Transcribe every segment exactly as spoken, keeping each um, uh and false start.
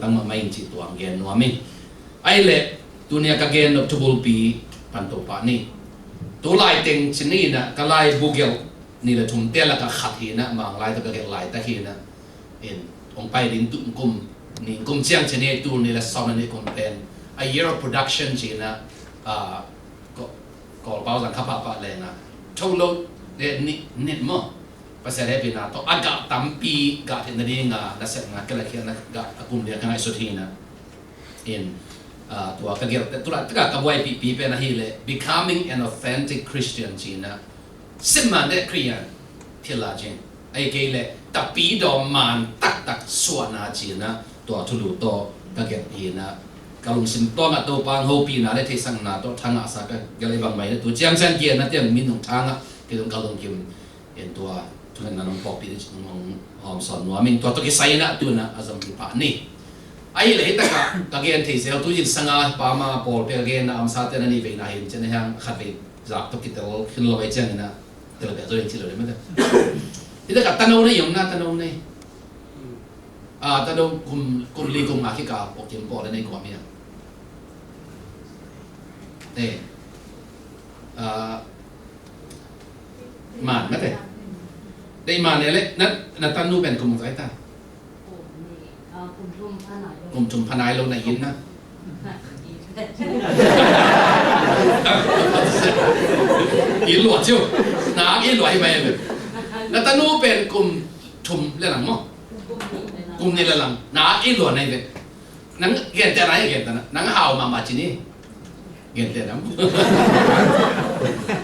nangmah mah in cih tua hong gen nuam ing. Ahih leh tuni a ka gen nop thubulpi pan to pah ni. Tu laiteng ci ni in ah ka laibu gelh nih le thumte lakah khat hi in ah, Manglai tawh ka gelh laitak hi in ah, in hong pai ding tu kum nih kum ciang ci ni, tul nih le sawm le nih kum pen a year of production ci in ah, ah, Kawl, Kawlpau zang kha pahpah leng a tho lo, eh, nih, nih maw? Pasian hehpihna tawh a gah tampi gah theih nading a nasepna kilakkhiatna gah a kum lian ka ngaihsut hi in ah. In, ah, tua ka gelhte, tu laitak a ka buaipihpi pen ahih leh Becoming an Authentic Christian ci in ah, sim man deh Khristian thil a cing, ahih kei leh tapidaw man taktak suahna ci in ah, tua thulu tawh ka gelh hi in ah, ka lungsim tawngah Topa hong hopihna le theihsakna tawh thangahsa ka gelh hi bang mah in ah, tu ciang ciang gen na tiang min hong thangah kei zong ka lungkim in tua thungetna nong phawkpih ding hong hawmsawn nuam ing. Tua tawh kisai in ah tu in ah a zom hi pah ni. Ahih leh hih takah ka gen thei zel, tu zingsang a Pa Ma Paul pen ka genna a omsate na nih veina hi in, ciang a hiang khat vei zak tawh kitel khin lo ahih ciangin ah tel peuh zo in ci lo ding mate. Hih takah tano nei om na, tano nei. Ah, tano kum, kum li kum nga khit a pawk kim pawh le nei kua mi a. Eh. Ah, man mate. Dei man e le, na, na tanu pen kum zai ta. Kum thum pha nai lo na in na. I luah ciu. Na i luah hi mai. Na tanu pen kum thum le lang maw? Kum nih le lang. Na i luah nai ve. Nang gente na, gente na. Nang hau mahmah ci ni. Gente na.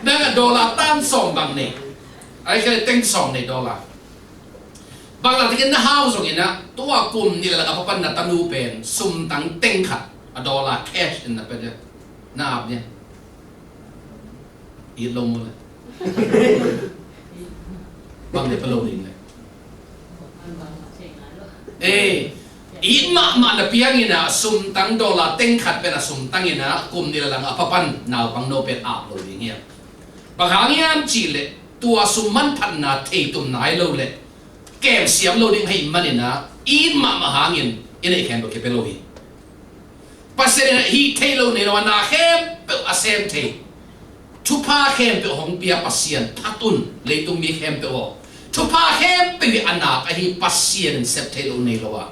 Nang a dollar tan sawm bang nei. Ai kei teng sawm nei dollar. Bang lak takin na hau zongin ah, tua kum nih le lang a pha pan na tanu pen sumtang teng khat a dollar cash in na pia dia. Na ap dia. It lo mu le. Bang le pha lo ding le. Eh, it mahmah na piang in ah, sumtang dollar teng khat pen a sumtang in ah, kum nih le lang a pha pan naupang no pen ap lo ding hi a. Bang hang hiam cih leh tua sum manphatna theitum nai lo leh kem siam lo ding ahih manin ah, it mahmah hangin i neih khempeuh kipia lo hi. Pasian in ah hih theih loh nei lo a, na khempeuh a sem thei, thupha khempeuh hong pia Pasian phat un, leitung mi khempeuh aw. Thupha khempeuh hi a nak ahi Pasian in sep theih loh nei lo a,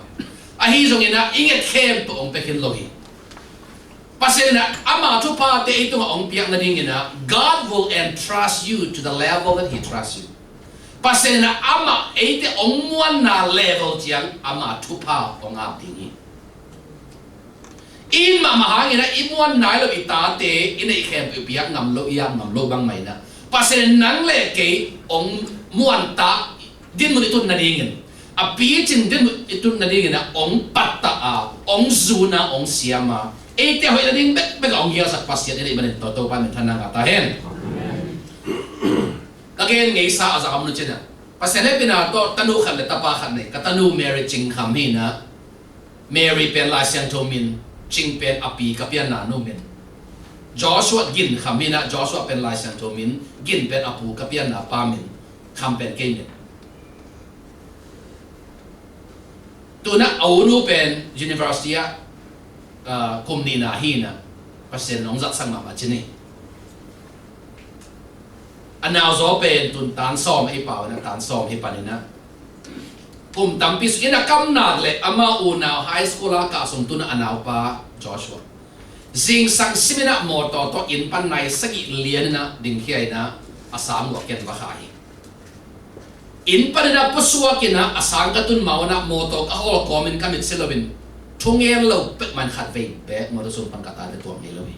ahi zongin ah i nget khempeuh hong pia khin lo hi. Pasian in ah ama thuphate ei tungah hong piak nadingin ah, God will entrust you to the level that He trusts you. Pasian in ah amah eite hong muanna level ciang ama thupha hong ap ding hi. I it mahmah hangin ah i muan nai lo i tate i neih khempeuh i piak ngam lo, i ap ngam lo bangmah in ah, Pasian in nang le kei hong muantak dinmun i tut nadingin, a picin dinmun i tut nadingin ah hong pattah a, hong zun a, hong siam a, eite hoih nading bekbek a hong gialsak Pasian i neih manin Topa in minthanna ngah ta hen. Ka gen ngeisa a zak om nu cin ah, Pasian hehpihna tawh tanu khat le tapa khat nei, ka tanu Mary Cing Kham hi in ah, Mary pen Lai Siangtho min, Cing pen a pi ka pianna nu min. Joshua Gin Kham hi in ah, Joshua pen Lai Siangtho min, Gin pen a pu ka pianna pa min, Kham pen kei min. Tu in ah a u nu pen university ah, ah, kum nihna hi in ah, Pasian in hong zatsak mahmah cin hi. A nauzaw pen tun tan sawm a i pau in ah, tan sawm hi pan in ah, kum tampi sung in a kam nak leh amah unau high school a kah sung tu in ah a naupa Joshua zingsang sim in ah mawtaw tawh inn pan nai sagih lian in ah dingkhia in ah, a sang uh a ken va kha hi. Inn pan in ah pusuak in ah, a sang ka tun ma un ah mawtaw ka hawl kawmin ka mit si loin, thungen lo peuhmah in khat vei beek mawtaw sung pan ka tate tuak ngei lo hi.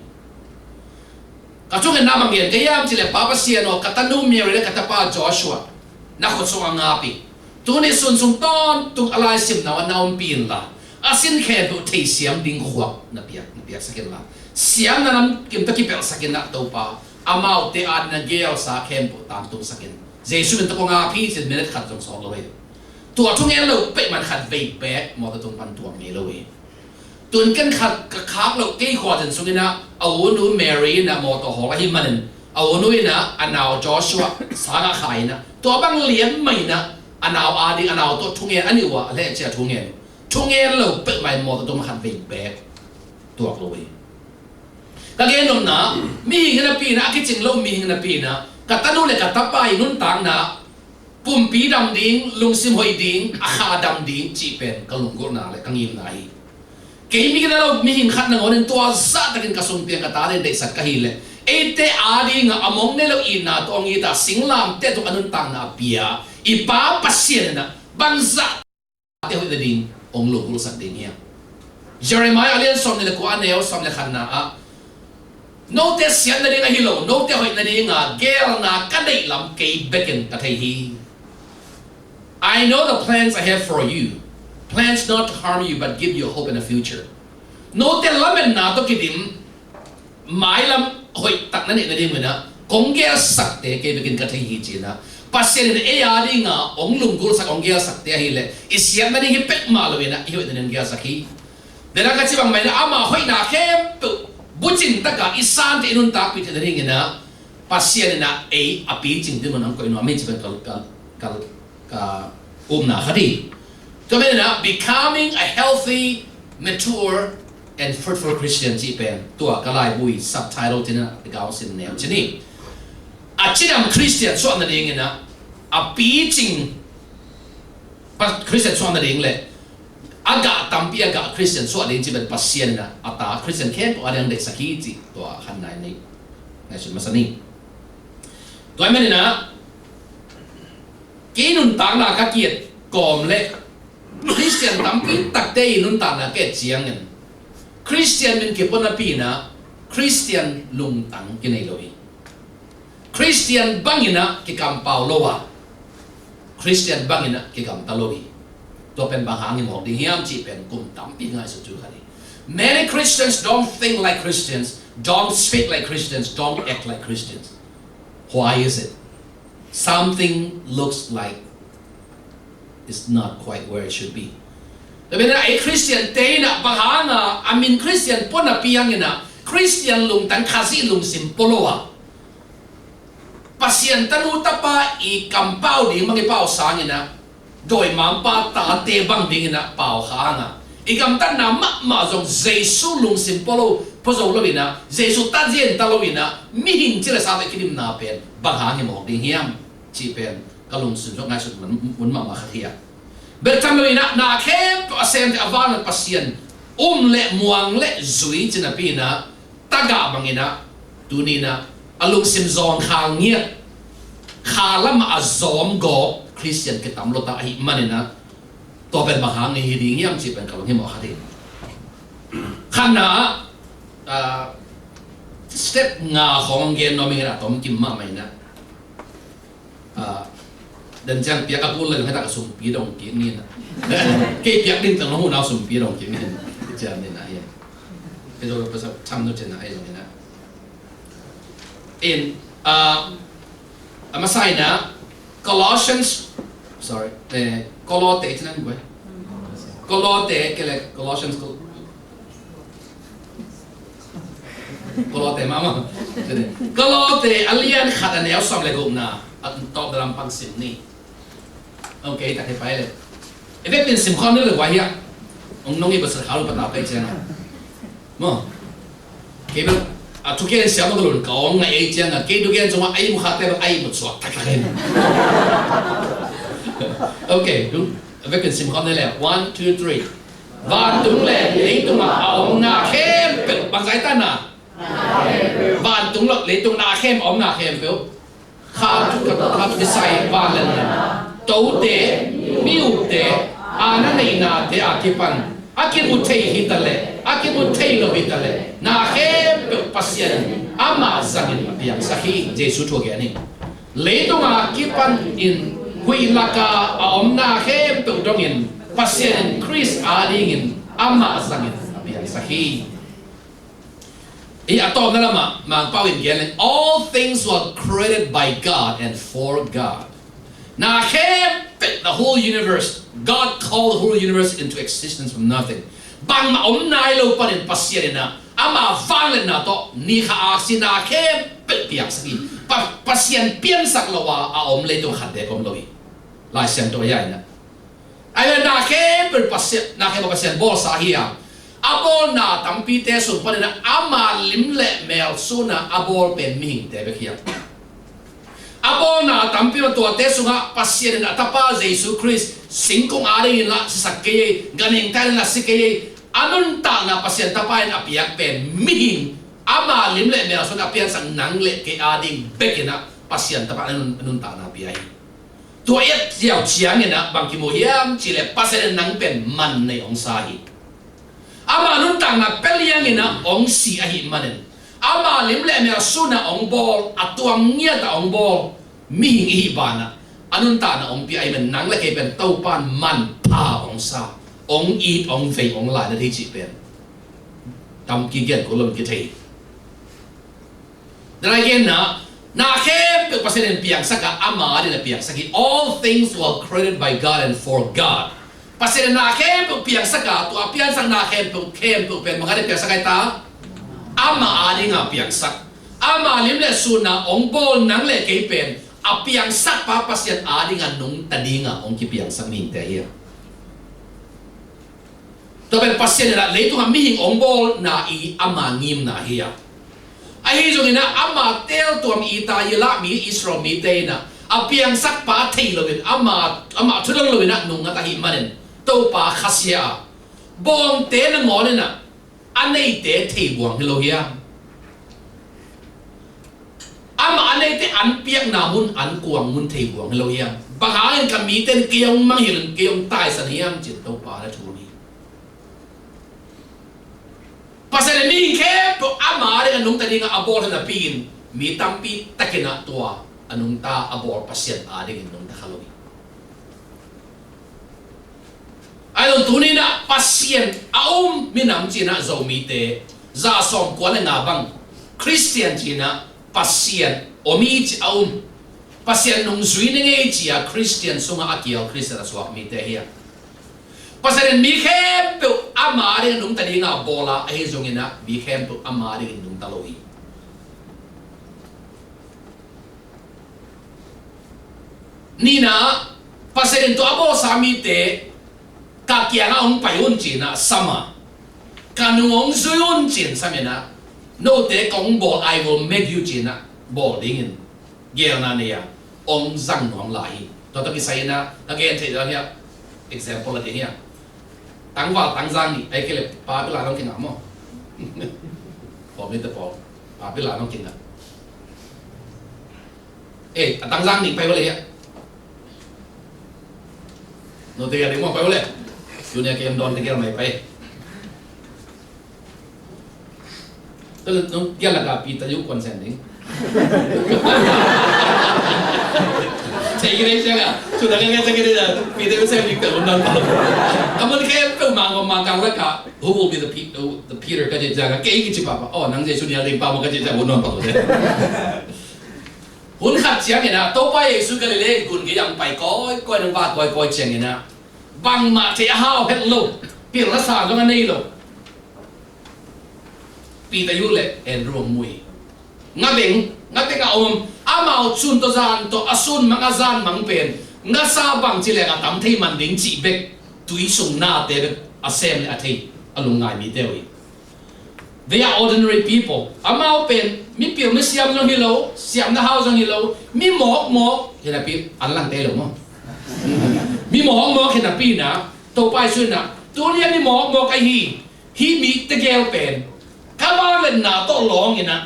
Ka thungetna bang gen ka hiam cih leh, Pa Pasian aw, ka tanu Mary le ka tapa Joshua na khut sungah ngap hi. Tuni sun sung tawntung a laisimna uh ah na ompih inla, a sin khempeuh theisiam ding khuak na piak, na piaksak inla, siamna namkim tawh kipelhsak in ah Topa, amaute adingin a geelsa khempeuh tangtungsak in. Jesu min tawh kong ap hi, ci-in minute khat zong sawt lo hi. Tua thungen lo peuhmah in khat vei beek mawtaw tung pan tuak ngei lo hi. Tun ken khat ka khak loh kei khua zen sungin ah, a u nu Mary in ah mawtaw hawl ahih manin, a u nu in ah a nau Joshua sangah kha in ah, tua bang lian mah in ah, a nau ading a nau tawh thungen a nih uh ah, a lehcia thungen uh. thungen lo peuhmah in mawtaw tum khat vei beek tuak lo hi. Ka gen nopna, mihing in a pi in ah, a kicing lo mihing in a pi in ah, ka tanu le ka tapa i nuntakna pumpi dam ding, lungsim hoih ding, a kha dam ding cih pen ka lunggulhna le ka ngimna hi. Kei mi gina lo mihing khat nangawn in tua zahtakin ka sung piang ka tate in deihsak ka hih leh, eite adingah a mong nei lo itna tawh hong it a, singlamteh tung a nuntakna a pia i Pa Pasian in ah bangzah te hoih nading hong lunggulhsak ding hiam? Jeremiah a lian sawm nih le kua, a neu sawm le khatna ah, note siat nading ahi lo, note hoih nadinga geelna ka deih lam kei bekin ka thei hi. I know the plans I have for you, plans not to harm you but give you a hope and a future. Note lametna tawh kidim, mailam hoihtak na neih nading in ah kong geelsakte kei bekin ka thei hi ci-in ah, Pasian in ei adinga hong lunggulhsak, hong geelsakte ahih leh i siat nading hi pek mah lo in ah i hoih nading hong geelsak hi. Denah ka ci bangmah in ah ama hoihna khempeuh bucin taka i sante i nuntakpih theih nading in ah Pasian in ah ei a picing ding mun hong koih nuam hi ci pen ka, ka, ka, ka upna khat hi. Tua pen in ah, becoming a healthy, mature and fruitful Christian cih pen tua ka laibu i subtitle ci-in ah, a gau sin neu ci ni. A cidam Christian suah nading in ah, a picing pa-, Christian suah nading le a gah tampi a gah Christian suah ding cih pen Pasian in ah a ta Christian khempeuh ading deihsak hi cih tua khatna i nei ngaihsun masa ni. Tua ahih manin ah kei nuntakna ka ki-et kawm le Christian tampi takte i nuntakna ka et ciangin, Christian min kipua napi in ah Christian lungtang kinei lo hi. Christian bangin ah kikampau lo a, Christian bangin ah kigamta lo hi. Tua pen bang hang i mawk ding hiam cih pen kum tampi ngaihsut thu khat hi. Many Christians don't think like Christians, don't speak like Christians, don't act like Christians. Why is it? Something looks like it's not quite where it should be. Tua pen in ah ei Christian te in ah bang hanga a min Christian pua napi hangin ah Christian lungtang, Khazih lungsim pua lo a, Pasian tanu tapa i kampau ding bang i pau sangin ah dawimangpa tate bang dingin ah pau kha hanga, i gamtatna mahmah zong Jesu lungsim pua lo, pua zo lo in ah, Jesu tatzia in ta lo in ah, mihing ci le sa tawh kidimna pen bang hang i mawk ding hiam cih pen ka lungsim zong ngaihsut mun, mun mahmah khat hi a. Bel tam lo in ah na khempeuh a semte a vanglian Pasian um le muang le zui ci napi in ah, tagah bangin ah, tuni in ah a lungsim zawngkhal ngiat, kha lamah a zawm gawp Christian kitam lua ta ahih manin ah, tua pen bang hang i hi ding hiam cih pen ka lunghimawh khat hi. Khatna ah, ah, step nga khawng gen nuam ing in ah, tom kim mahmah in ah. Ah, den ciang piak a kul leng heta ka sumpi dong kik ni na. Kei piak ding tang lo hu nau sumpi dong kik ni. Ciang ni na hi. Kei zo pasa tham no cen na ai zong ni na. In, ah, a masa in ah, Colossians, sorry, eh, Kolote cen na ni bwe. Kolote, kei le Colossians, Kol-, Kolote mahmah. Kolote a lian khat a neu sawm le gukna a tawp dalam pang sim ni. Ok, tak hi pai le. I vekin sim khawm ni le guai hiah. Ong nong i pasal khalu patau kai ciang a. Maw. Kei bel a thukian siam a ka lun ka ong ngai ei ciang a. Kei thukian ciang a ei mu kha te bel ei mu chuak tak tak hi. Ok, dung. A vekin sim khawm ni le. One, two, three. Vantung le leitungah a omna khempeuh. Bangzah ta na? Vantung le leitung na khem, a omna khempeuh. Kha thu, kha thu kisai vangliatna. Tote, mi upte, aana neihnate a kipan a kimu thei hi ta leh, a kimu thei lo hi ta leh, na khempeuh Pasian in amah zangin a piangsak hi. Jesu thu a gen hi. Leitung a kipan in huih laka a omna khempeuh dongin Pasian in Khrist adingin amah zangin a piangsak hi. Hi a tawpna lamah Mangpau in gen leng, all things were created by God and for God. Na khempeuh, the whole universe, God called the whole universe into existence from nothing. Bangmah om nai lo panin Pasian in a, ama vangliatna tawh ni kha aksi na khempeuh piangsak hi. Pa, Pasian piansak lo a, a om leitung khat beek om lo hi. Lai Siangtho a hi a. Ahi na khempeuh Pasian, na khempeuh Pasian bawlsa hi a, a bawlna tampite sung panin ah ama lim le mel sun ah a bawl pen mihingte bek hi a. A bawlna tampi mah tuate sungah Pasian in a tapa Jesu Khrist singkung adingin lah sisak kei ei, ganhing tailin lah si kei ei. A nuntakna Pasian tapa in a piak pen mihing ama lim le mel sun a piansak nang le kei ading bekin ah Pasian tapa in a nun, a nuntakna pia hi. Tua i et ziau ciangin ah bang kimu hiam cih leh Pasian in nang pen man nei hong sa hi. Ama nuntakna pia liangin ah hong si ahih manin ama lim le mel sun ah hong bawl, a tuam ngiat ah hong bawl mihing i hih banah a nuntakna hong pia ahih manin nang le kei pen Topa in manpha hong sa, hong it, hong vei, hong lai na thei cih pen tam kigen ko lom kithei. Then again na, na khempeuh Pasian in piangsak a, ama adingin a piangsak hi. All things were created by God and for God. Pasian in na khempeuh piangsak a, tua a piangsak na khempeuh, khempeuh pen bang adingin piangsak ahi ta? Ama adingin a piangsak. Ama lim le sun ah hong bawl nang le kei pen a piangsakpa Pasian adingin a nungta dingin hong kipiangsak mihingte hi a. Tua pen Pasian in ah leitungah mihing hong bawlna i ama ngimna hi a. Ahi zongin ah ama teeltuam i ta i lah mi Israel mite in ah a piangsakpa thei loin ama, amah thudon loin ah nungngat ahih manin Topa khasia a, bawngte nangawn in ah a neite thei buang hi lo hiam? Amah a neite an piakna mun, an kuang mun thei buang hi lo hiam? Bang hangin ka mite in kei hong mangngilh in kei hong taisan hiam ci-in Topa na thu hi. Pasian in mihing khempeuh ama adingin a nungta dingin a bawl hi napi in mi tampi takin ah tua a nungta a bawl Pasian adingin nungta kha lo hi. Ahi zong tuni in ah Pasian a um minam ci-in ah Zomite za sawmkua le nga bang Khristian ci-in ah Pasian om hi ci a um, Pasian nungzui ning ei ci-a Khristian sungah a kial Khristian a suak mite hi a. Pasian in mi khempeuh ama adingin a nungta dingin a bawl a, ahi zongin ah mi khempeuh ama adingin nungta lo hi. Nihna, Pasian in tua a bawlsa mite ka kiangah hong pai un ci-in ah sam a, ka nung hong zui un ci-in sam in ah, note kong bawl, I will make you ci-in ah bawl dingin geelna nei a, hong zang nuam lai hi. Tua tawh kisai in ah ka gen theih ding hiah, example a ding hiah, tangval tangzang nih, ahih kei leh pa pila nong kingah maw? Paul mite pawl, pa pila nong kingah. Eh, a tangzang nih pai ua leh hiah. Note a ding maw, pai ua leh. Junior kem dawn tegel mai pai. Tua leh nong gial lak a Peter Yu kuan sen ding. Thei kei leh ciang a, sut a kei leh ciang kei leh Peter Yu sen ding tel un dawn pawl. A mun khempeuh mangawm mangkang lak a, who will be the Pe-, the Peter ka cih ciang a, kei kici pahpah. Oh, nang Jesu nial ding pa maw ka cih ciang un dawn pawl. Hun khat ciangin ah Topa Jesu Galilee gun gei ah hong pai kawikawi, hong vak kawikawi ciangin ah bangmah thei a hau het lo, pilna sang zong a nei lo Peter Yu le Andrew hong mu hi. Ngabeng, ngabeng a om, amau sun tawh zan tawh, a sun mang a zan mang pen ngasa bangci leng a tam thei man ding cih bek, tui sung nate bek a sem le a thei, a lungngai mite uh hi. They are ordinary people. Amau pen mipil misiam zong hi lo, siamna hau zong hi lo, mi mawkmawk hi napi, an langte lo maw? Mi mawkmawk hi napi in ah, Topa Jesu in ah, tuni a mi mawkmawk ahi hih mi tegel pen ka vangliatna tawh lawng in ah,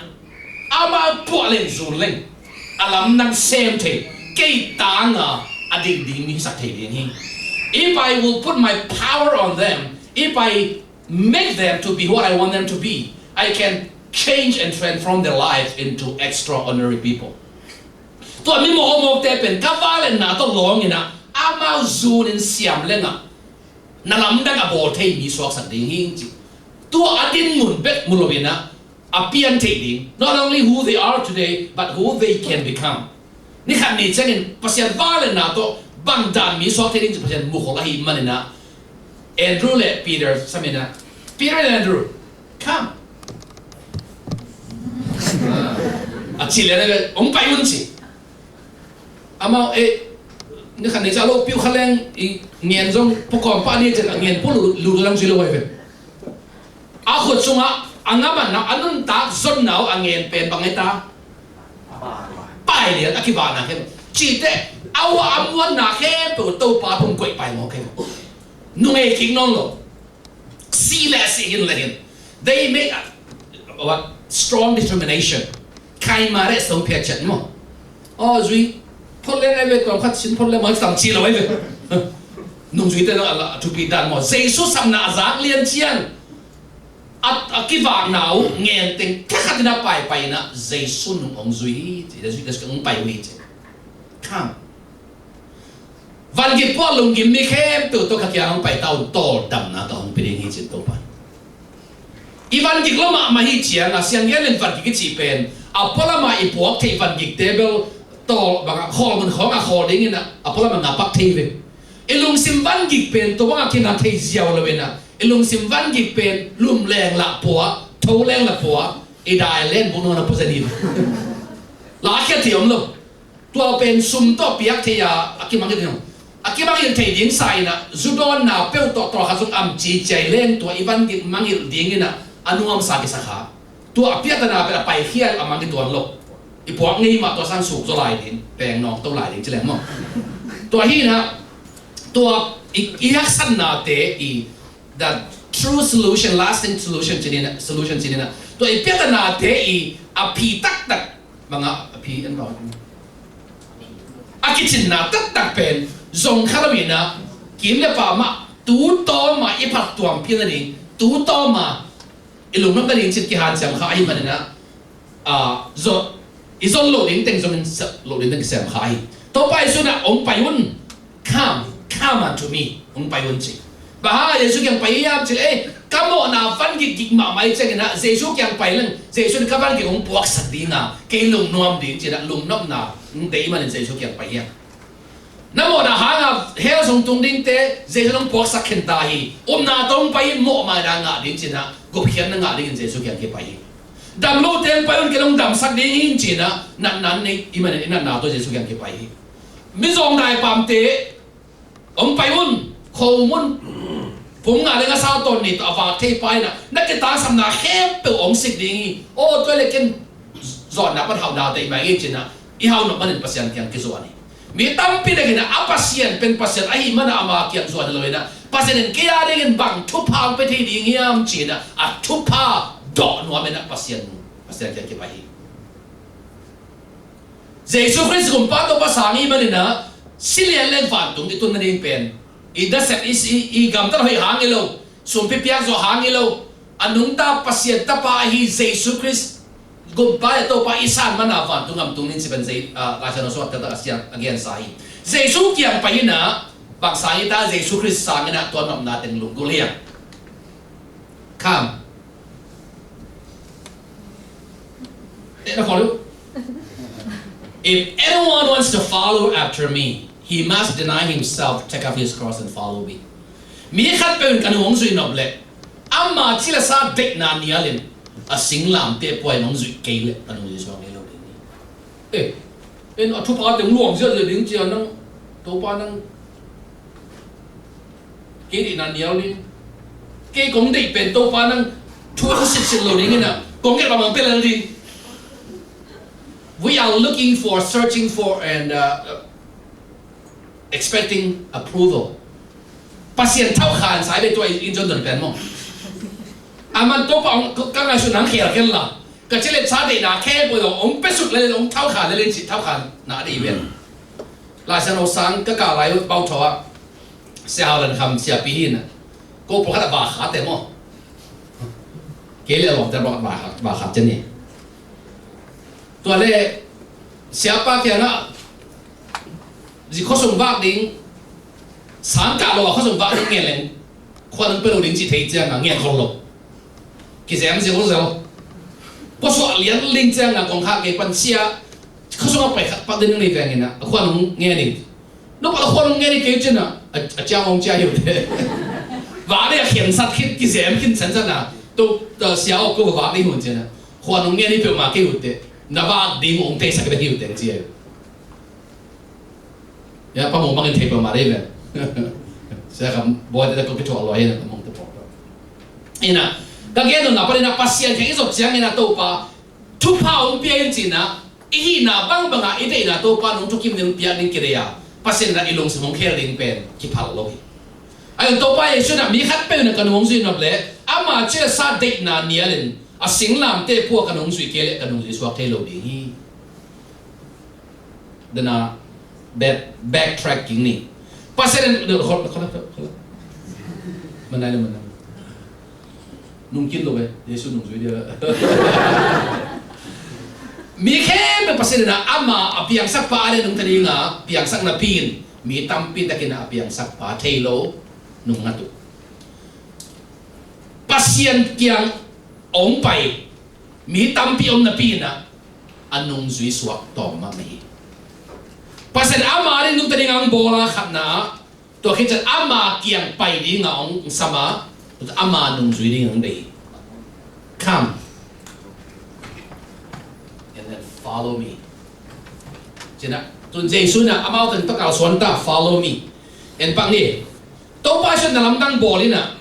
amau puah leng zun leng a lamdang sem thei, kei tanga a ding ding mi hisak thei ding hi. If I will put my power on them, if I make them to be what I want them to be, I can change and transform their lives into extraordinary people. Tua mi mawkmawkte pen ka vangliatna tawh lawng in ah, amau zun in siam leng ah na lamdang a bawl thei mi suaksak ding hi ci. Tua a din mun bek mu lo in ah, a pian thei ding. Not only who they are today, but who they can become. Ni khat ni ciangin Pasian vangliatna tawh bang dan mi suak thei ding ci Pasian mukhol ahih manin ah, Andrew le Peter sam in ah, Peter and Andrew, come. A ci lian a bel hong pai un ci. Amau, eh, Ni khat nei ca lo piu kha leng i ngen zong pukawm pah ni cian a ngen pu lu lu lang zui lo ai ve. A khut sungah a ngam a na a nuntak zonna uh a ngen pen bang e ta. Pai lian a kivakna khen. Cite a ua a muanna khen pe u Topa pum koih pai maw khen. Nung ei kik nawn lo. Si le si hin le hin. They make a, what, strong determination. Kai ma re song pia chat mo. Oh, zui. Phot le ngai ve tuam khat sin phot le mo tam chi lo ai ve. Nung zui te no ala thupi dan mo. Jesu samna a zak lian cian. A, a kivakna uh ngen teng kha khat ina pai pai ina Jesu nung ong zui. Jesu, Jesu ong pai ui ci. Come. Van gik puak lunggim mi khempeuh tawh ka kiang hong pai ta un, tawldamna tawh hong pia ding hi cin Topa. I van gik lo mahmah hi ciang a siang gen in van gik i cih pen a pualam a i puak theih van gikte bel tawl bangah khawl mun khawng a khawl dingin a pualam a ngapak thei ve. I lungsim van gik pen tua bangah kina thei ziau lo in a i lungsim van gik pen lum leng lah pua, tho leng lah pua, i dai len buk nona pua zanin. La a khia thei om lo. Tua pen sum tawh piak thei a, a kimangngilh thei. A kimangngilh thei ding sa inah, zu dawnna peuh tawh tawlkhat zong am ciciai leng tua i van gik mangngilh ding inah, a nuamsa kisakha. Tua a piatana pen a paikhia a mangngilh tuan lo. I puak ngei mah tua sang suk zaw lai ding, peng nawng to lai ding ci leng maw. Tua hi inah, tua i, i haksatnate i, the true solution, lasting solution ci ni inah, solution ci ni inah. Tua i piatanate i, a phi taktak, bangah a phi en lo. A kicinna taktak pen zong kha lo inah, kim le pa mah tu tawma i phat tuampih nading, tu tawma i lungnop nading cin kihanciam kha ahih maninah, a, zon, i zon loh ding teng zong in sa-, loh ding teng kisem kha hi. Topa Jesu inah ong pai un. Come, come unto me. Hong pai un ci. Bang hang a Jesu kiang pai hiam ci leh, eh, ka mawhna van gik gik mahmah i ciangin ah Jesu kiang pai leng, Jesu in ka van gik hong puaksak ding a, kei lungnuam ding ci-in ah lungnopna hong deih manin Jesu kiang pai hiam. Na mawhna hang a hell sung tung dingte Jesu in hong puaksak khin ta hi. Upna tawh hong pai in mawhmaina ngah ding ci-in ah gupkhiatna ngah dingin Jesu kiang kipai hi. Dam lote hong pai un, kei hong damsak ding hi ci-in ah natna nei i manin i natna tawh Jesu kiang kipai hi. Mizawng daipamte hong pai un, kho um un. Pum nga le nga sau tawn ni tawh a vak thei pa inah na kitangsapna khempeuh hong sik ding hi. Aw, tua le ken zawhna pan hauhna tei mai hi ci-in ah i hau nop manin Pasian kiang kizuan hi. Mi tampi dek inah a Pasian pen Pasian ahih manin ama kiang zuan hi lo inah Pasian in kei a dingin bang thupha hong pia thei ding hiam ci-in ah a thupha dawh nuam inah Pasian, Pasian kiang kipai hi. Jesu Khrist gumpa tawh pasang i hih manin ah si lian leng vantung i tun nading pen i nasep i, i, i gamtat hoih hang hi lo, sumpi piak zawh hang hi lo, a nungta Pasian Tapa ahi Jesu Khrist gumpa le Topa i san mana vantung gam tung ding ci pen Lai Siangtho sungah taktak a siang a gensa hi. Jesu kiang pai inah bang sang hi ta, Jesu Khrist sang inah tua nopna teng lunggulh hi a. Come. Eh, na follow? If anyone wants to follow after me, he must deny himself, take up his cross and follow me. Mi khatpeuh in ka nung hong zuih nop leh ama ci le sa deihna nialin a singlamteh pua in hong zuih kei leh ka nung Jesu a ngei lo ding hi. Eh, en a thupha teng luang ziahziah ding cia nang Topa nang kei deihna nial ding. Kei kong deih pen Topa nang thu a sitsit lo ding inah kong gelh bangmah pia lel ding. We are looking for, searching for and, uh, expecting approval. Pasian thauhkhan sai ve tua in zon don pen maw. Aman Topa hong ka ngaihsutna hong khel khen la ka ci le sa deihna khempeuh hong pia suk lel in hong thauhkhan lel in ci thauhkhanna a deih ven. Lai Siangtho sang ka kah lai uh bauthawh ah Sia Hau Lan Kham siapi hi inah ko pawlkhat a vakha te maw. Kei le a lawmte pawlkhat vakha, vakha te ni. Tua le siapa kiangah zi khuasung vak ding, sang kah lo a khuasung vak ding ngen leng khuan hong pia lo ding ci thei ciangah ngen khol lo. Kizem ziau lo. Khuasuah lian ling ciangah kong khak kei pan sia khuasung a pai khat pat ding nei veng inah a khuan hong ngen in. Nopal a khuan hong ngen in kei ci-in ah a, a ciang hong cia hi uh te. Vak ding a khensat khit kizem khin sansan a to, to sia aw ko vak ding hun ci-in ah khuan hong ngen in peuhmah kei uh te. Na vak ding hong teisak ding hi uh te ci hi uh. Ya, pa mong bangin thei pa mah dei ve. Sia ka bawi te ko kithuah lua hi na, ka mong te pawh. Ina, ka gen nopna panin ah Pasian kiang i zot ciangin ah Topa thupha hong pia in ci-in ah, i hihna bangbang ah i deihna Topa nung thukim ding piak ding kideih a, Pasian in ah i lungsim hong khel ding pen kiphal lo hi. Ahi zongin Topa Jesu in ah mi khat peuh in ah ka nung hong zui nop leh, ama ci le sa deihna nialin a singlamteh pua ka nung zui kei leh ka nung zui suak thei lo ding hi. Dena back, backtrack kik ni. Pasian in, khol, khol, khol, khol. Manai le manai. Nung kin lo ve, Jesu nung zui dia. Mi khempeuh Pasian in ah ama a piangsak pa a le nungta ding a piangsak napi in mi tampi takin ah a piangsak pa thei lo nung ngat uh. Pasian kiang hong pai mi tampi om napi in ah a nungzui suak tawm mahmah hi. Pasian ama ding nungta ding a hong bawl a khatna ah, tua khit ciang ama kiang pai ding a hong sam a, ama nungzui ding a hong deih hi. Come and then follow me. Ci-in ah, tun Jesu in ah amau tawh kalsuan ta, follow me. En pak ni. Topa Jesu in na lamdang bawl in ah,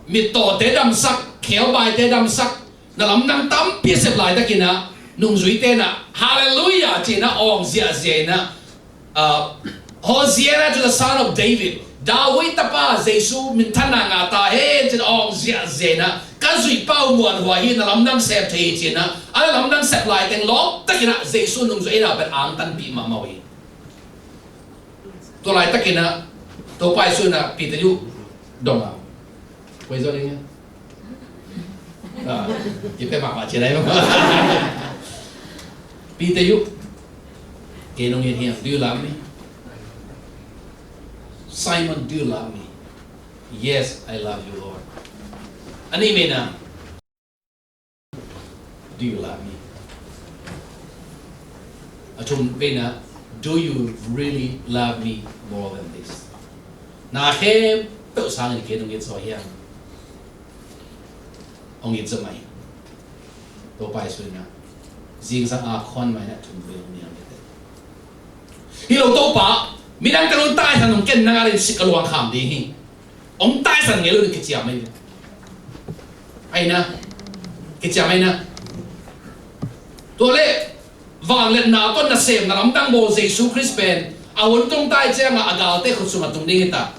mittawte damsak, khebaite damsak, na lamdang tampi a sep laitakin ah nungzuite in ah, Halleluiah, ci-in ah awng ziahziah in ah, ah, Hosanna to the Son of David, David tapa Jesu minthanna ngah ta hen, ci-in ah awng ziahziah in ah, ka zuih pa uh muanhuai hi, na lamdang sep thei hi, ci-in ah a na lamdang sep laiteng lawp takin ah Jesu nungzui in ah pen angtanpih mahmah uh hi. Tua laitakin ah Topa Jesu in ah Peter uh dong a, koi zo ding a, ah, kipia mahmah ci-in ah. Peter uh, kei nong it hiam? Do you love me? Simon, do you love me? Yes, I love you, Lord. A nih pen ah, do you love me? A thum pen ah, do you really love me more than this? Na khempeuh sangin kei nong it zaw hiam? Hong it zaw mah hi. Topa Jesu in ah zingsang a khuan mah in ah thum vei hong nial hi. Hi lo Topa, midangte nong taisan nong ken nang a ding sik a luang kham ding hi. Hong taisan ngei lo ding kiciam ahi ve. Ahi na, kiciam ahi na. Tua leh vangliatna tawh nasem na lamdang bawl Jesu Khrist pen a hun tung tai ciangah a galte khut sungah tung ding hi ta.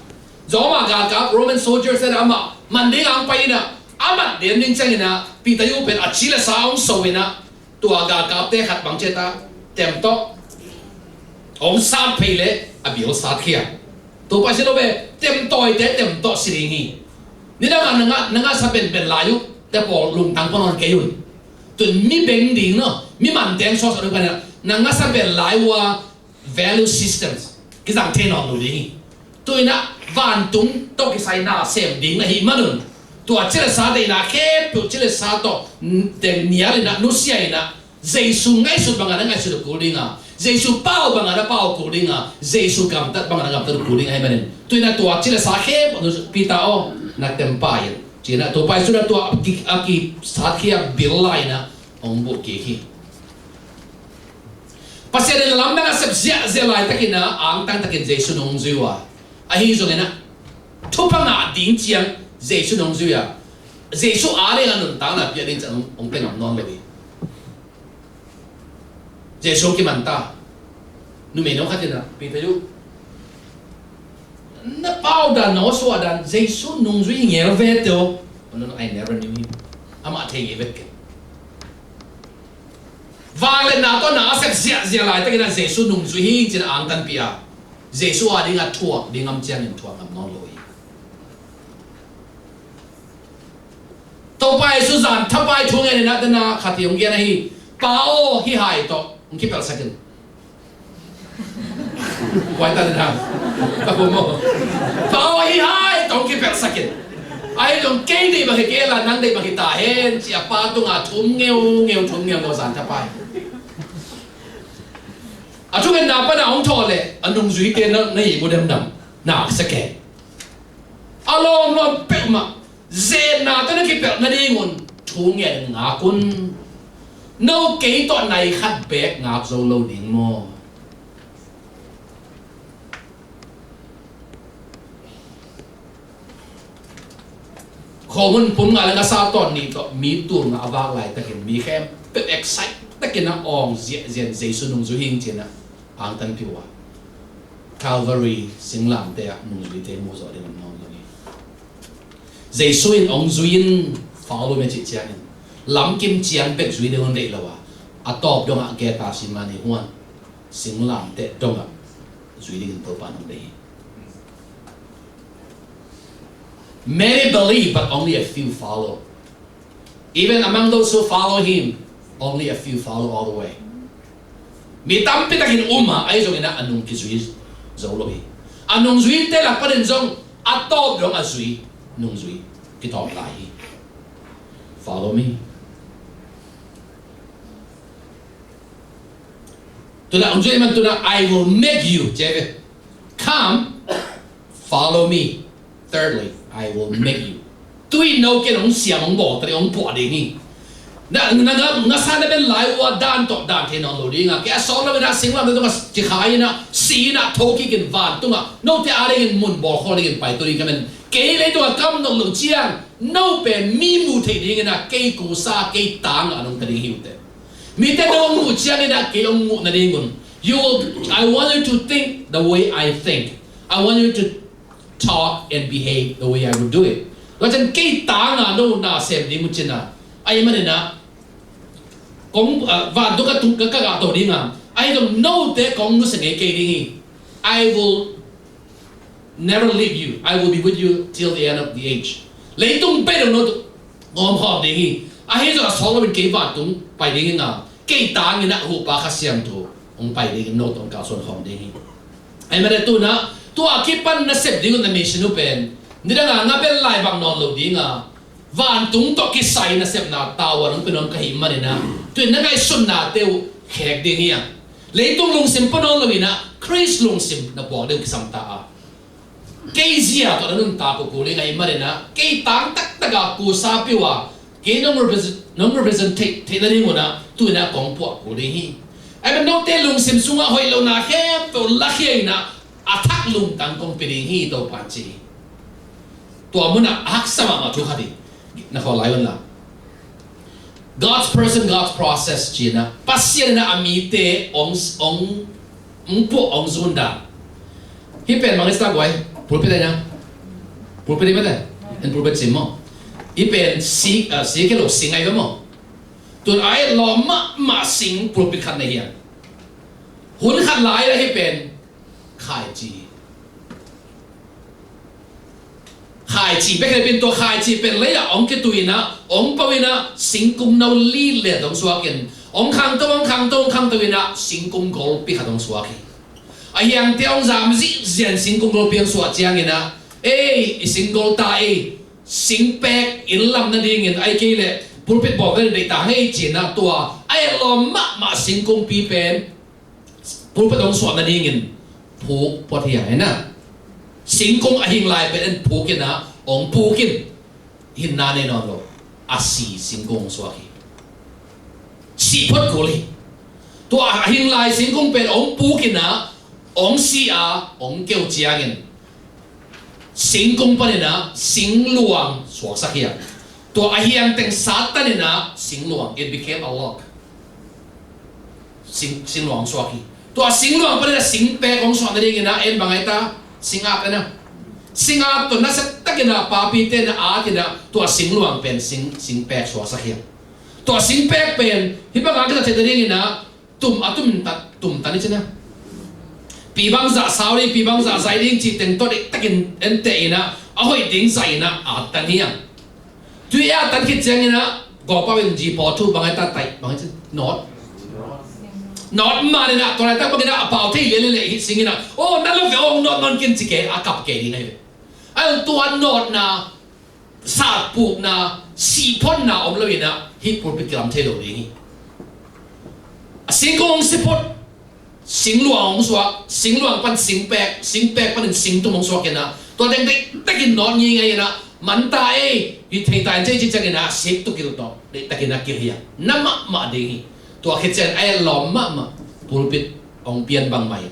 Roma galkap, Roman soldiers te in ah amah man ding a hong pai in ah, a mat den ding ciangin ah Peter uh pen a ci le sa hong so in ah, tua galkapte khat bang ci a, tem tawh. Hong sat phei leh a bil sat khia. Topa si lo ve, tem tawite tem tawh si ding hi. Nidang a na ngah, na ngahsa benben lai uh te pawl lungtang pua nawn kei un. Tun mi beng ding no, mi man teng sawsa ding pan na ngahsa ben lai uh a value systems kizang thei nawn lo ding hi. Tu in ah vantung tawh kisai na sem ding na hih manun, tua ci le sa deihna khempeuh ci le sa tawh, mm, teng nial in ah, nusia in ah, Jesu ngaihsut bangin na ngaihsut uh kul ding a, Jesu pau bangin na pau kul ding a, Jesu gamtat bangin na gamtat uh kul ding ahih manin, tu in ah tua ci le sa khempeuh, Peter aw, na tem pai in, ci in ah Topa Jesu in ah tua a ki, a kisat khia bil lai in ah hong buh kik hi. Pasian in lamdang a sep ziahziah laitakin ah angtang takin Jesu nong zui uh a, ahi zongin ah thupha ngah ding ciang Jesu nong zui a, Jesu a ding a nuntakna piak ding ciang hong, hong pia ngam nawn lo hi. Jesu hong kiman ta. Numei no khat in ah, Peter uh, na pau dan, na aw suah dan, Jesu nung zui ngel ve teh aw. No, no, I never knew him. Amah thei ngei vet kei. Vangliatna tawh na a sep ziahziah laitakin ah Jesu nung zui hi ci in ah angtanpih a, Jesu a ding a thuak ding ngam ciangin thuak ngam nawn lo hi. Topa Jesu zan thapai thu ngen in ah, dena khat hi hong gen ahi, Pa aw, hih hai tawh hong kipelhsak in. Kuai ta le dang. Pa kum aw. Pa aw, hih hai tawh hong kipelhsak in. Ahi zong kei deih bang hi kei la, nang deih bang hi ta hen, ci a Pa tungah thum ngeungeu, thum ngeungeu zan thapai. A thungetna pan a hong thawh leh a nungzuite na, na ihmu demdam. Na aksa kei. A lawmlawm peuhmah, zetna tawh na kipelh nadingun thu ngen ngak un. No kei tawh nai khat beek ngak zo lo ding maw? Khuahun pum nga le ngasa tawn nih tawh mi tul nga a vak laitakin mi khempeuh excite takin a awng ziahziah in Jesu nungzui hing ci-in a angtan peuh a, Calvary singlamteh ah nungzuite muh zawh ding om nawn lo hi. Jesu in hong zui in, follow me cih ciangin lamkim ciang bek zui ding hong deih lo a, a tawp dongah Gethsemane huan singlamteh dongah zui dingin Topa in hong deih hi. Many believe, but only a few follow. Even among those who follow him, only a few follow all the way. Mi tampi takin um a, ahi zongin a nung kizui zo lo hi. A nungzuite lak panin zong a tawp dong a zui nungzui kitawm lai hi. Follow me. Tuna hong zui man tuna, I will make you, ci ve. Come, follow me. Thirdly, I will make you. Tu-in no ken hong siam, hong bawl ta ding, hong puah ding hi. Na, na, na, ngasa na bel lai uh a dan tawh dan thei nawn lo ding a, kei a sawt lo in a singlamteh tungah cikhai in a, si in a, thokik in vantungah note a dingin mun bawl khol dingin paito ding ka hi. Kei leitungah ka om nawn loh ciang no pen mi muh theih dingin a, kei kusa, kei tang a nungta ding hi uh teh. Mite no hong muh ciangin a kei hong muh nadingun, you will, I want you to think the way I think. I want you to talk and behave the way I would do it. Tua ciang kei tang a no na sem ding uh ci-in a, ahih manin a kong, ah, vantung ka tung ka, ka gah to ding a, ahi zong note kong nusia ngei kei ding hi. I will never leave you. I will be with you till the end of the age. Leitung pei dong no kong om khawm ding hi. Ahi zong a sawt lo in kei vantung pai ding hi a, kei tang in a Topa Kha Siangtho hong pai ding hi, no tawh hong kalsuan khawm ding hi. Ahih manin tuna, tua a kipan na sep ding uh na mission uh pen nidang a nga bel lai bang nawn lo ding a, vantung tawh kisai nasepna tavuan hong pia nuam ka hih manin a, tu-in na ngaihsutnate uh khek ding hi a, leitung lungsim pua nawn lo in a, Khrist lungsim na puak ding uh kisam ta a, kei zia tawh na nuntak uh kul ding ahih manin a, kei tang taktak a kusa peuh a, kei nong represent, nong represent theih, theih nadingun a, tu-in a kong puah kul ding hi. Ahih manin note lungsim sungah hoih lohna khempeuh lakhia in a, a thak lungtang kong pia ding hi, Topa in ci hi. Tua munah a haksa mahmah thu khat hi. Na khawl lai un la. God's person, God's process ci-in a, Pasian in a, a mite hong, hong, hong puah, hong zun dan. Hih pen bang i sa guai, pulpit a ina. Pulpit i mete. En pulpit sim maw. Hih pen si, ah, si ke lo, sing ai ve maw. Tun a et lawm mahmah sing pulpit khat na hi a. Hun khat lai a hih pen khaici. Khaici bek hi lo pin, tua khaici pen lei ah hong kitui in a, hong pau in a, singkung no li lian hong suak in, hong khangto, hong khangto, hong khangto in a, singkung golpi khat hong suak hi. A hiangte hong zam zihziah in singkung golpi hong suah ciangin a, ei, i singgol ta ei, singpek inn lam nadingin, ahih kei leh pulpit bawl vel in deih ta hang ei ci-in a, tua a et lawm mahmah singkungpi pen pulpit hong suah nadingin phuk phot hi a, hi na. Singkung a hing lai pen en phuk in a, hong phuk in, hinna nei nawn lo. A si singkung hong suak hi. Si phot kul hi. Tua a hing lai singkung pen hong phuk in a, hong si a, hong keu ciangin singkung panin a singluang suaksak hi a. Tua a hiang teng Satan in a singluang, it became a log. Sing, singluang suak hi. Tua singluang panin a singpek hong suah nadingin a, en bang ai ta, singap en a. Singap tawh nasia takin a papite na at in a, tua singluang pen sing, singpek suaksak hi a. Tua singpek pen hih bang a kisa theih nadingin a, tum a tum in tat, tum tan i cin a. Pi bangzah sau ding, pi bangzah zai ding cih teng tawh deih takin en teh in a, a hoih ding zai in a, at tan hi a. Tui a tan khit ciangin a, gawpau in ji paw thu bang ai ta tai, bang ai cin, nawt. Nawt man in a, tua lai tak bangin a, a pau thei lian lian leh hih sing in a, oh, na lo ve, oh, nawt nawn kin ci ke, a kap ke ding ai ve. Ai tua nawtna, satpukna, sihphotna om lo in a, hih pulpit kilam thei lo ding hi. A singkung hong si phot, singluang hong suak, singluang pan singpek, singpek panin singtum hong suak in a, tua teng deih takin nawt ngei ngei in a, man ta ei, hih thei ta in cei ci ciangin a, sik tu kil tawh deih takin a kil hi a, na mahmah ding hi. Tua khit ciangin a et lawm mahmah pulpit hong pian bangmah hi.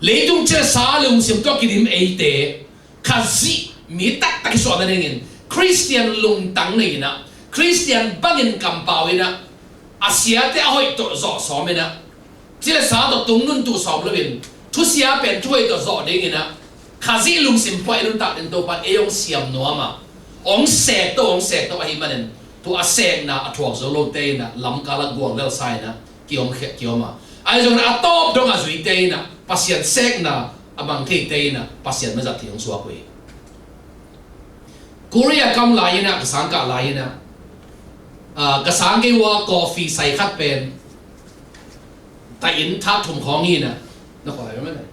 Leitung ciang sa lungsim tawh kidim eite, Khazih mi taktak i suah nadingin, Khristian lungtang nei in ah, Khristian bangin kampau in ah, a siate a hoih tawh zawh sawm in ah, ci le sa tawh tungnun tuh sawm loin, thusia pen thuhoih tawh zawh ding in ah, Khazih lungsim phuah i nuntak ding Topa in ei hong siam nuam a, hong sek to, hong sek to ahih manin, tua a sekna a thuak zo lote in ah, lamkal ah guang lelsa in ah, ki-om khia, ki-om a. Ahi zongin a tawp dong a zuite in ah, Pasian sekna a mang theite in ah, Pasian mah zat thei hong suak uh hi. Korea kam lai in ah, ka sang kah lai in ah, ah, ka sang kei uh a coffee sai khat pen, ta inn that thum khawng hi in ah. Na khaw lai mah.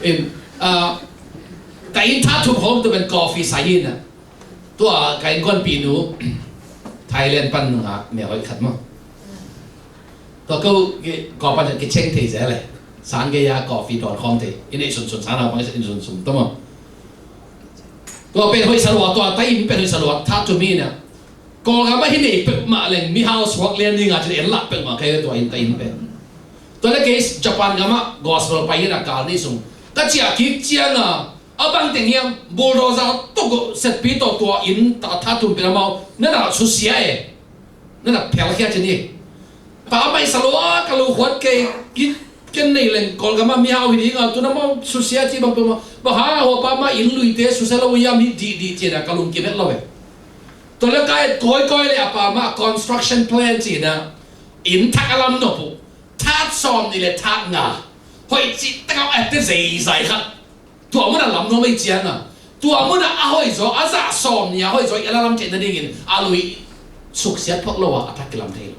In, ah, ta inn that thum khawng tua pen coffee sai hi in ah. Tua ka innkuanpihnu Thailand pan nungak mel hoih khat maw. Tua ko, ko pan kicheng thei zel e. Sang gei a coffee dawn khawm thei. I neih sunsun sang naupang i neih sunsun tua maw. Tua pen hoih sa lua, tua ta inn pen hoih sa lua, that thum hi in ah. Kawlgam ah hi nei peuhmah leng mihau suak lian ding a cin en lah peuhmah kei tua inn, ta inn pen. Tua leh kei Japan gam ah gospel pai in ah kal ni sung ka ciah kik ciang a, a bang teng hiam, bulldozer tawh setpi tawh tua inn ta, that thum pen amau na na susia e. Na na phelkhia cin hi. Pa mai sa lua, ka lukhuat kei, ki ken nei leng Kawlgam ah mihau hi ding a, tu na amau susia ci bang peuhmah, bang hang a hua pa mah inn luite susia lo hiam hi dih dih ci in ah ka lungkim het lo e. Tua leh ka et kawikawi leh a pa mah construction plan ci in ah, inn thak a lam nop uh, that sawm nih leh that nga, hoih cih tak a ette zeizai khat. Tua mun a lam nuam ahih ciang a, tua mun a a hoih zaw, a zah sawm nih a hoih zaw i a la lam theih nadingin a lui suksiat phot lo a, a thak kilam thei lo.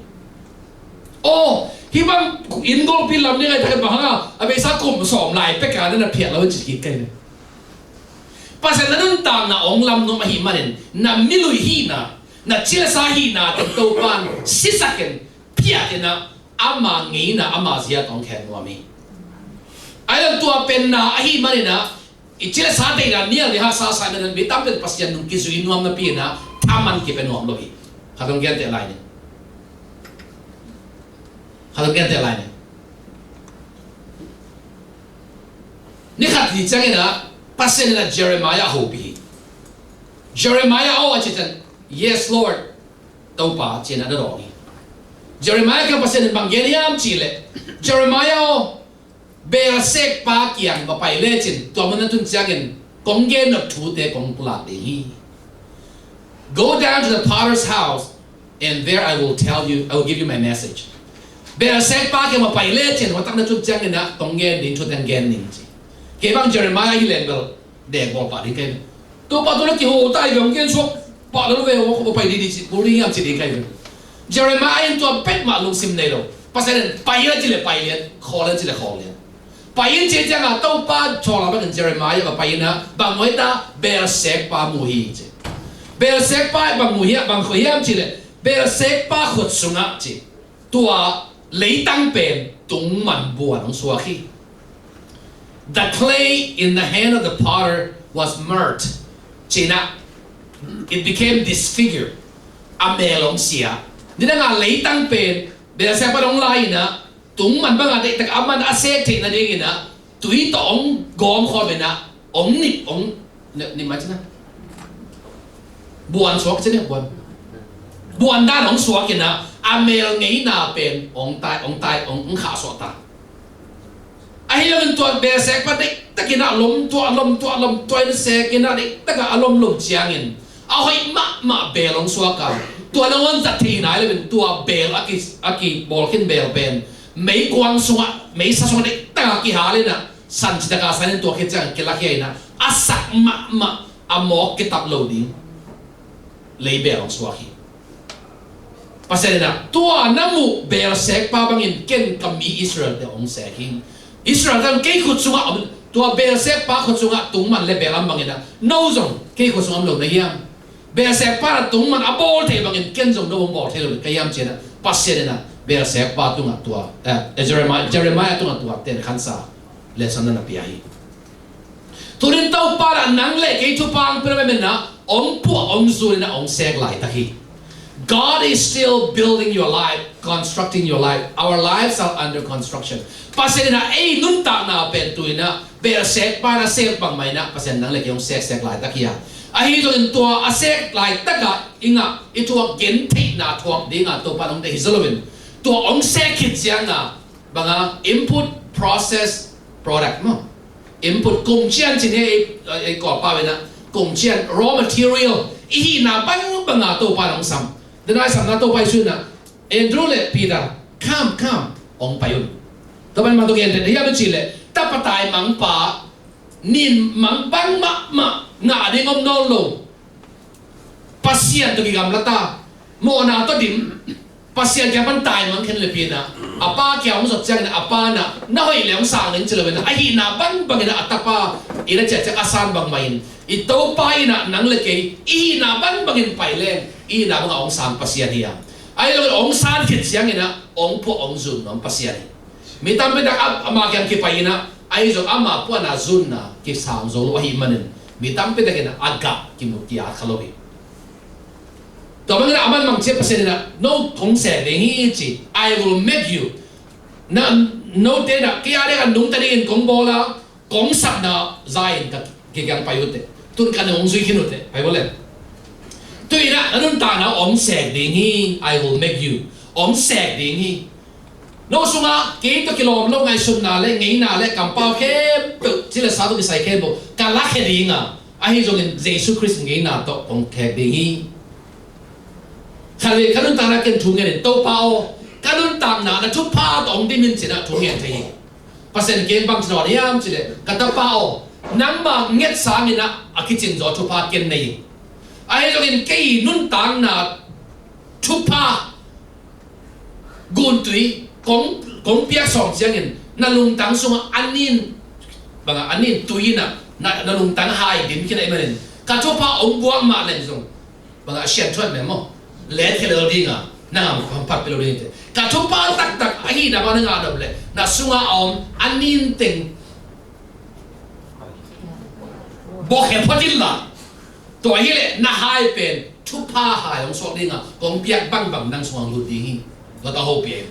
Aw, hih bang inn golpi lam ding ahih tak bang hang a, a beisa kum sawm lai pek a na na phiat lo in ci kik kei ve. Pasian na nuntakna hong lam nuam ahih manin, na milui hihna, na ci le sa hihna teng Topa in sisak in, phiat in ah, ama ngeina, ama zia tawh hong khen nuam hi. Ahi zong tua pen na ahih manin ah, i ci le sa deihna nial ding hahsa sa ahih manin mi tampi in Pasian nung kizui nuam napi in ah, thaman kipia nuam lo hi. Khat hong genteh lai ni. Khat hong genteh lai ni. Ni khat hi ciangin ah, Pasian in ah Jeremiah a hopih hi. Jeremiah aw, a cih ciang, "Yes, Lord, Topa," ci-in ah na dawng hi. Jeremiah kiang Pasian in bang gen hiam cih leh, "Jeremiah aw, Belsek pa kiang va pai lecin, tua mun na tun ciangin kong gen nop thute kong pulak ding hi. Go down to the potter's house, and there I will tell you, I will give you my message." Belsek pa kiang va pai lecin, hua tak na tun ciangin ah kong gen ding thute gen ning ci. Kei bang Jeremiah hi leng bel, dek bawl pah ding kai ve. Topa tawh na kiho ta i ve, hong gen suak pah lel ve, hong pai didi ci, kul ding hiam ci ding kai ve. Jeremiah in tua pek mah lungsim nei lo. Pasian in pai in a ci leh pai lian, khawl in a ci leh khawl lian. Pai in ci ciang a Topa thawl a bangin Jeremiah va pai in a, bang nuai ta, Belsek pa mu hi ci. Belsek pa bang mu hiam, bang khua hiam ci leh, Belsek pa khut sungah ci. Tua leitang pen tungman buan hong suak hi. The clay in the hand of the potter was marred. Ci-in ah, it became disfigured. A mel hong sia. Nidang a leitang pen Belsek pa hong la in ah, tungman bang a deihtak a man a sek theih nadingin ah, tui tawh hong gawm khawm in ah, hong nip, hong nip, nip mah ci na. Buan suak ci na, buan. Buan dan hong suak in ah, a mel ngeina pen hong tai, hong tai, hong, hong khahsuah ta. Ahi zongin tua Belsek pa deihtak in ah lom tuah, lom tuah, lom tuah in sek in ah deihtak a lom lo ciangin, a hoih mahmah bel hong suak a. Tua nangawn zat thei nai lo in tua bel a ki, a kibawl khin bel pen meikuang sungah, meisa sungah deihtak a kihal in ah, san citak a san in tua khit ciang kilakhia in ah, a sak mahmah, a mawk kitap lo ding leibel hong suak hi. Pasian in ah, tua na muh Belsek pa bangin ken ka mi Israel-te hong sek hi. Israel-te kei khut sungah om, tua Belsek pa khut sungah tungman le bel om bangin ah, no zong kei khut sungah om lo na hiam? Belsek pa na tungman a bawl thei bangin ken zong no hong bawl thei lo na ka hiam ci-in ah, Pasian in ah Belsek pa tungah tua, eh, Jeremiah, Jeremiah tungah tua ten khansa lesson na na pia hi. Tunin Topa in ah nang le kei thupha hong pia lo ahih manin ah, hong puah hong zul in ah hong sek laitak hi. God is still building your life, constructing your life. Our lives are under construction. Pasian in ah ei nuntakna pen tu-in ah belsek pa in ah sem bangmah in ah Pasian nang le kei hong seksek laitak hi a. Ahi zongin tua a sek laitak ah i ngah i thuak gentheihna thuak ding a Topa in hong deih hi zaw loin, tua hong sek khit ciang a bang a input, process, product maw. Input, kungcian ci ni, ei, ei Kawlpau in ah kungcian, raw material, i hihna bangbang a Topa in hong sam. Tua a samna Topa Jesu in ah, Andrew le Peter, come, come, hong pai un. Tua pen bang tawh gentehna hiam i cih leh, tapa taimangpa, nin mang bang mahmah ngah ding om nawn lo, Pasian tawh kigamla ta, mawhna tawh dim, Pasian kiang pan taimang khin le pi in ah, a pa kiang hong zot ciangin a pa in ah na hoih le hong sang ning ci lo in ah, a hihna bangbang in ah a tapa in a ciah ciang a san bangmah in, i Topa in ah nang le kei i hihna bangbangin pai leng i hihna bangah hong sang Pasian hi a. Ahi lo in hong san khit ciangin ah hong phuah hong zun nuam Pasian hi. Mi tampi tak a, ama kiang kipai in ah, ahi zong ama puahna zunna kisang zo lo ahih manin mi tampi tak in ah a gah kimu ki-at kha lo hi. Tua bangin ah aman mangcia Pasian in ah, no kong sek ding hi ci, I will make you. Na, note in ah kei a ding a nungta dingin kong bawl a, kong sapna za in ka, kei kiang pai uh teh. Tun ka nung zui khin uh teh, pai bawl le. Tu-in ah na nuntakna hong sek ding hi, I will make you. Hong sek ding hi. No sungah kei tawh kilawm lo ngaihsutna le ngeina le kampau khempeuh, ci le sa tawh kisai khempeuh ka lakhia ding a, ahi zongin Jesu Khrist ngeina tawh kong khek ding hi. Khat le ka nuntakna ken thu ngen in, Topa aw, ka nuntakna na thupha tawh hong dim in ci in ah thu ngen thei hi. Pasian kiang bang ci nawn hiam cih leh, ka tapa aw, nangmah nget sangin ah a kicin zaw thupha ken nei hi. Ahi zongin kei nuntakna thupha guntui kong, kong piak sawm ciangin na lungtang sungah a nin, bangah a nin tui in ah na, na lungtang hai dim khin ahih manin ka thupha hong buak mah leng zong, bangah sian thuat mah maw, let khe lel ding a, nang a hong phat pih lo ding hi teh. Ka thupha taktak ahihna bang na ngah nop leh na sungah a om a nin teng buak khe phot in la, tua hi leh na hai pen thupha hai hong suak ding a, kong piak bangbang nang sungah hong lut ding hi. Tua tawh hopih hi.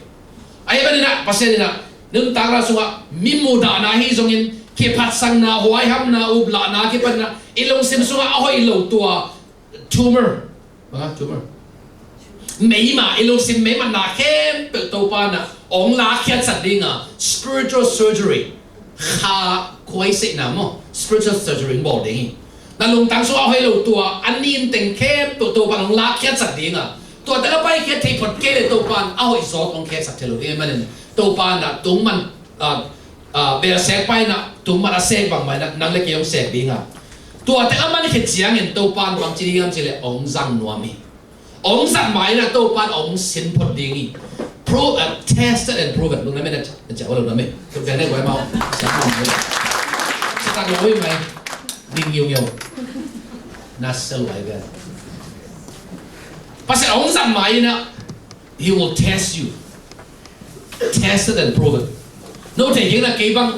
Ahi manin ah Pasian in ah nuntakna sungah mi muhdahna hi zongin, kiphatsakna, huaihamna, uplahna kipan in ah i lungsim sungah a hoih lo tua tumor, bang a tumor, meima, i lungsim meima na khempeuh Topa in ah hong lakkhiat sak ding a, spiritual surgery, kha khuaiseihna maw, spiritual surgery hong bawl ding hi. Na lungtang sungah a hoih lo tua a nin teng khempeuh Topa in hong lakkhiat sak ding a, tua teng a paikhiat thei phot kei leh Topa in a hoih zaw hong khek sak thei lo ding ahih manin Topa in ah tungman, ah, ah, belsek pa in ah tungman a sek bangmah in ah nang le kei hong sek ding a, tua teng a man khit ciangin Topa in bang ci ding hiam cih leh hong zang nuam hi. Hong zat ma in ah Topa in hong sin phot ding hi. Pro-, uh, tested and proven. Lungdam ei, na ciah, lungdam ei. Tuk ven ei, guai mau. Siang mau. Siang mau mai. Ding ngiu ngiu. Na sel wai ven. Pasian hong zat ma in ah, he will test you. Tested and proven. No thei kik na kei bang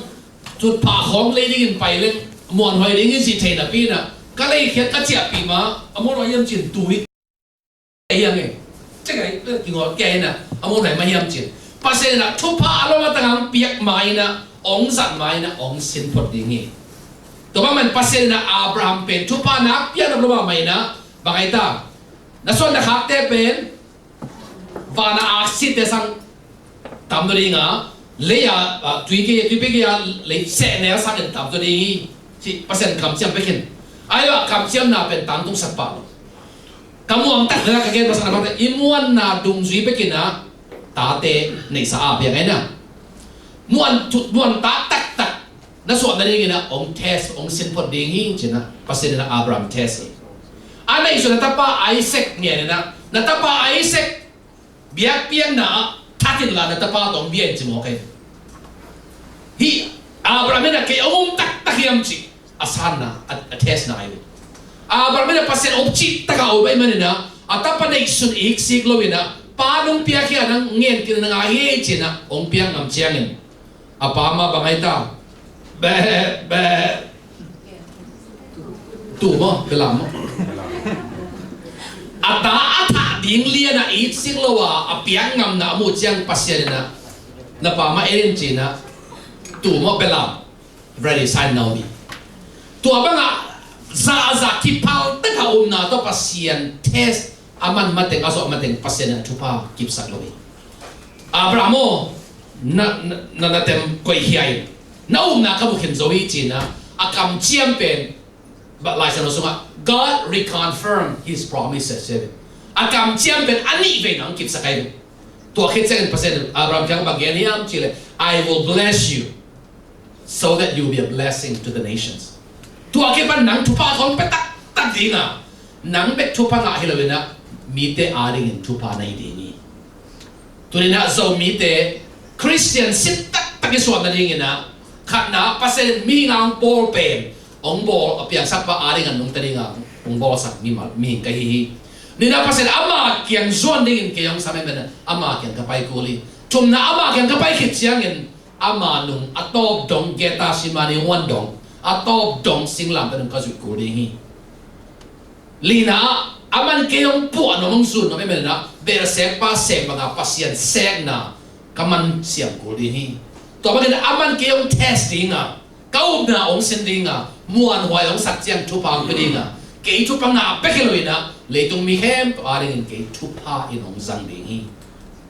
thupha khawng lei dingin pai leng, muanhuai ding in ci thei napi in ah, ka lei khiat ka ciahpih ma, a muanhuai hiam cin tu hi. Hiam e. Cek ai, eh, kingol kia in ah, a muanhuai mah hiam cin. Pasian in ah thupha a lawm a tangah hong piak ma in ah, hong zat ma in ah, hong sin phot ding hi. Tua bang man Pasian in ah Abraham pen thupha nak piak nop lo mahmah in ah, bang ai ta, na suan na khakte pen van a aksite sang tam zaw ding a, lei a, a, tui kei, tui pia kei a, lei seh nel sangin tam zaw ding hi, ci Pasian kamciam pek in. Ahi lo a kamciamna pen tangtung sak pah lo. Ka muang tak leh ka gen masa na bangte, i muanna dungzui pek in ah, tate neihsa a piang ai na. Muan tu, muan ta taktak na suah nadingin ah hong test, hong sin phot ding hi, ci-in ah Pasian in ah Abraham test hi. A neihsun na tapa Isaac ngen in ah, na tapa Isaac biakpiakna ah that inla na tapa tawh hong bia in ci mawk hi. Hih Abraham in ah kei hong um taktak hiam cih a sanna, a, a testna hi. Abraham in ah Pasian up cih takah a up ahih manin ah, a tapa neihsun iksik lo in ah, pa nong piak hi a, nang ngen kei na ngah hi, ci-in ah hong piak ngam ciangin a pa mah bang ai ta? Beh, beh. Tu maw, belam maw? A ta a thah Inn lianah it sik lo a, a piak ngamna a muh ciang Pasian in ah, na pa mah en in ci-in ah, tu mawh belam, ready sign Naomi. Tua bangah zahzah kiphal tak a upna tawh Pasian test a man mateng, a zawh mateng Pasian in ah thupha kipsak lo hi. Abraham aw, na, na, na, na tem koih khia in, na upna ka mu khin zo hi ci-in ah, a kamciam pen, Lai Siangtho sungah God reconfirm his promises, ci hi ve. A kamciam pen a nih vei na hong kipsak ahi ve. Tua khit ciangin Pasian in Abraham kiang bang gen hiam cih leh, "I will bless you so that you will be a blessing to the nations." Tua khit pan nang thupha kong pia taktak ding a, nang bek thupha ngah hi lo in ah, mite adingin thupha na hi ding hi. Tuni-in ah Zomite Khristian sin taktak i suan nadingin ah, khatna, Pasian in mihing a hong bawl pen, hong bawl a piangsak pa adingin nungta ding a hong bawlsak mimal, mihing ka hi hi. Nihna, Pasian in ama kiang zuan dingin kei hong sam ahih manin ama kiang ka pai kul hi. Thumna, ama kiang ka pai khit ciangin ama nung a tawp dong, Gethsemane huan dong, a tawp dong singlamteh nung ka zuih kul ding hi. Lina, aman kei hong puah nuam, hong zun nuam ahih manin ah, Beersheba sek banga Pasian sekna ka man siam kul ding hi. Tua bangin aman kei hong test ding a, ka upna hong sin ding a, muanhuai hong sak ciang thupha hong pia ding a, kei thupha ngah bek hi lo in ah, leitung mi khempeuh adingin kei thupha in hong zang ding hi.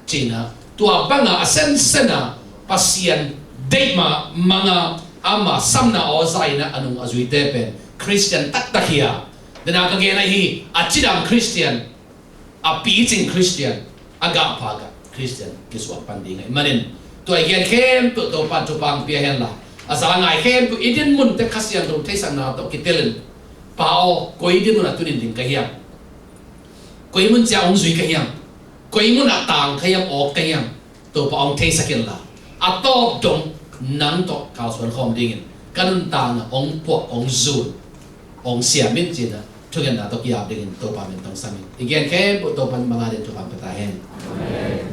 Ci-in ah, tua banga a sensen a Pasian deih mah mang a, ama samna aw za in ah a nung a zuite pen Khristian taktak hi a. Dena ka gen ahi, a cidam Khristian, a picing Khristian, a gahpha gah Khristian kisuak pan ding ahih manin, tua i gen khempeuh Topa'n thupha hong pia hen la, a za ngai khempeuh i dinmun teh Kha Siangtho theihsakna tawh kitel in, Pa aw, koi dinmun ah tun in ding ka hiam? Koi mun ciang hong zui ka hiam? Koi mun ah tang ka hiam, awk ka hiam? Topa hong theisak in la, a tawp dong nang tawh kalsuan khawm dingin ka nuntakna hong puah, hong zun, hong siam in ci-in ah, thungetna tawh ki-ap dingin Topa min tawh hong sam in. I gen khempeuh Topa'n mangngilh dingin thupha hong pia ta hen. Amen.